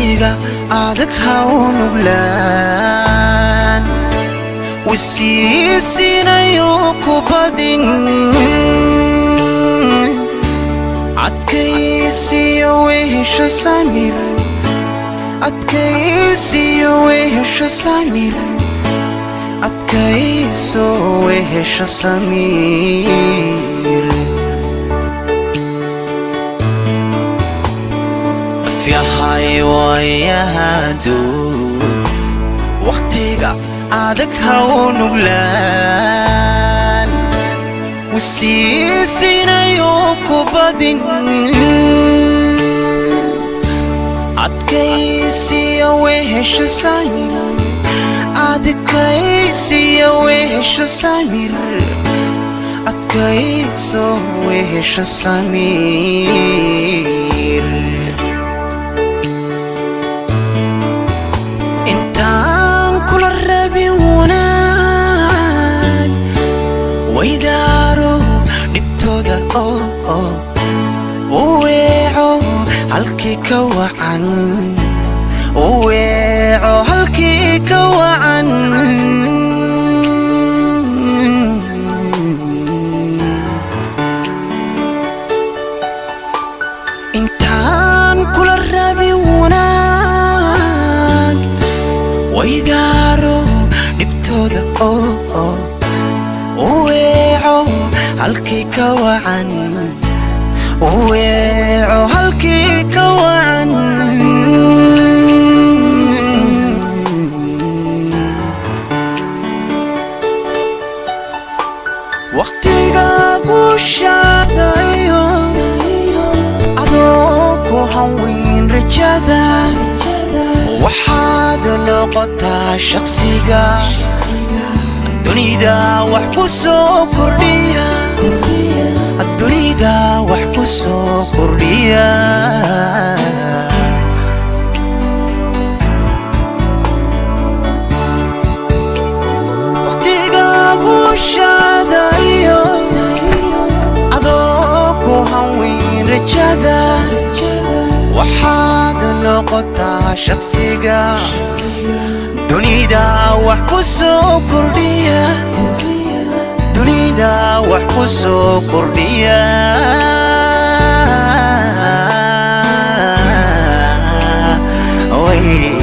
Waqtiga adag ha u nuglaan, wisiisinayo ku badin. Adkaysiyo wehesho samir, adkaysiyo wehesho samir, adkayso wehesho samir. Afyahay waayahadu, waqtiga adag ha u nuglaan, wisiisinayo ku badin. Adkaysiyo wehesho samir, adkaysiyo wehesho samir, adkayso wehesho samir. Intaan kula rabin wanaag, waydaaro dhibtooda oo u weeco halkii ka wacan, u weeco halkii ka wacan. Intaan kula rabin wanaag, waydaaro dhibtooda oo u weeco halkii ka wacan, u weeco halkii ka wacan. Waqtiga guushaadayo, adoo ku hanweyn rajada, waxaad noqotaa shaqsiga dunida wax ku soo kordhiya, dunida wax ku soo kordhiya. Waqtiga guushaadayo, adoo ku hanweyn rajada, waxaad noqotaa shaqsiga dunida wax ku soo kordhiya, dunida wax ku soo kordhiya. Way.